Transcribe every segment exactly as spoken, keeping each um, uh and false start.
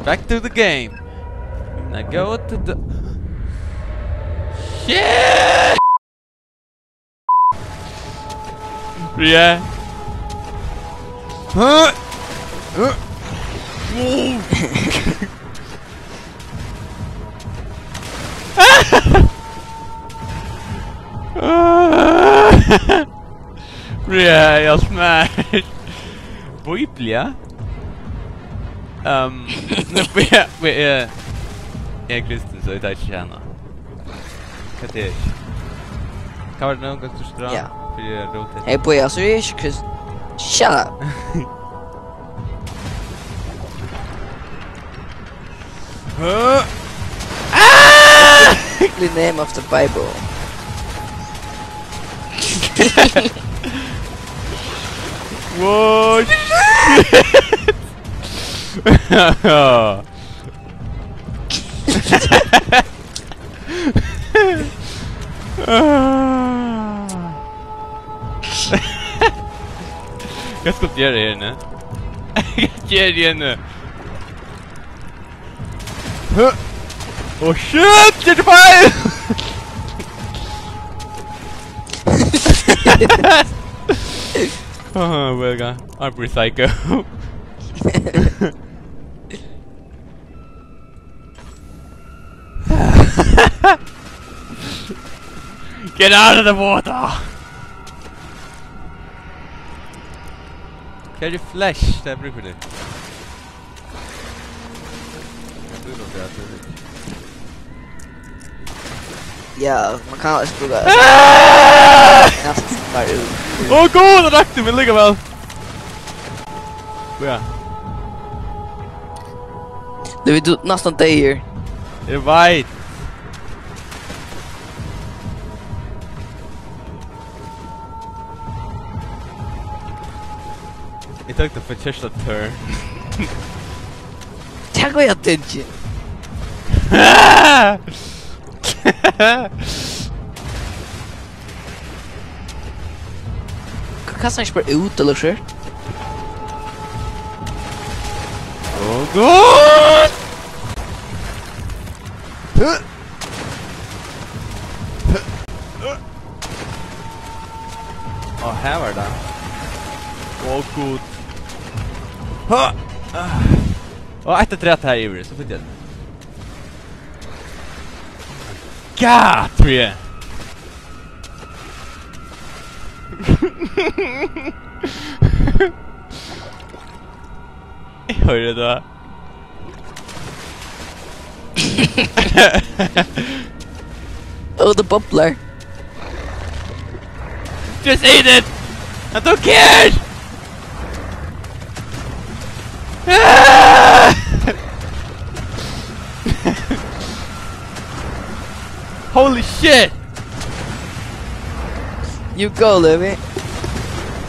Back to the game. Now go to the... Shit! Yeah. Huh? Huh? Whoa. Yeah, hjálp mær. Bíblia? Ehm, Bíblia, Bíblia, eh, eg eri kristin, so eg taki ikki hana. Hvat er? Hvat var tað nú? Kanst tú strá? Ja. Fyri at róta. Hey, boy, altso, eg eri ikki kristin. Shut up. Huh? Ah! The name of the Bible. Whoa, shit! Hvat skal eg gera her nú? Hvat geri eg nú? Huh? Oh shit, get the fire! Oh, well, I'm pretty psycho. Get out of the water! Hvar er flash? Tað brúki eg. Ja, man kann eisini brúka... Ah! Ja, bara út. Ó, gud, hann rakti meg líka væl. Ja. Tú ert næstan deyður. Eg veit. Eg tók tað forkeyrt turn. Takk fyri at tú ikki. Hvat, kastar hann ikki bara út, ella hvat? Ó, gud! Ó, her var tað. Ó, gud. Ha! Ó, eitt afturat her yvir, so fylgir eg. God, trýr eg. Eg hoyri tað. Ó, tað boblar. Just eat it! I don't care! Ah! Holy shit! You go, Louis.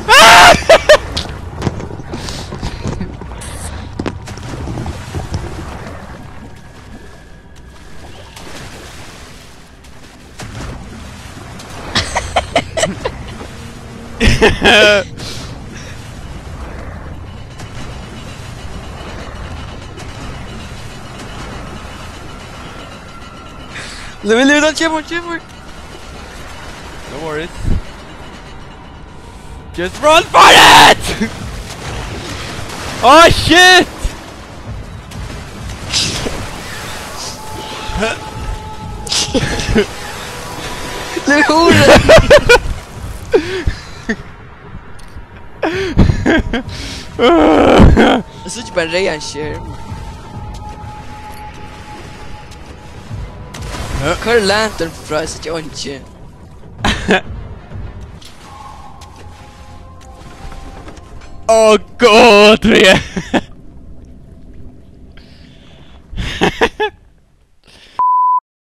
Ah! Louis, Louis, don't jump, jump. No worries. Just run for it! Oh shit! Lille hure! Eg síggi bara ein reyðan skerm. Koyr lantern frá, eg síggi einki. Ó, gud, trýr eg.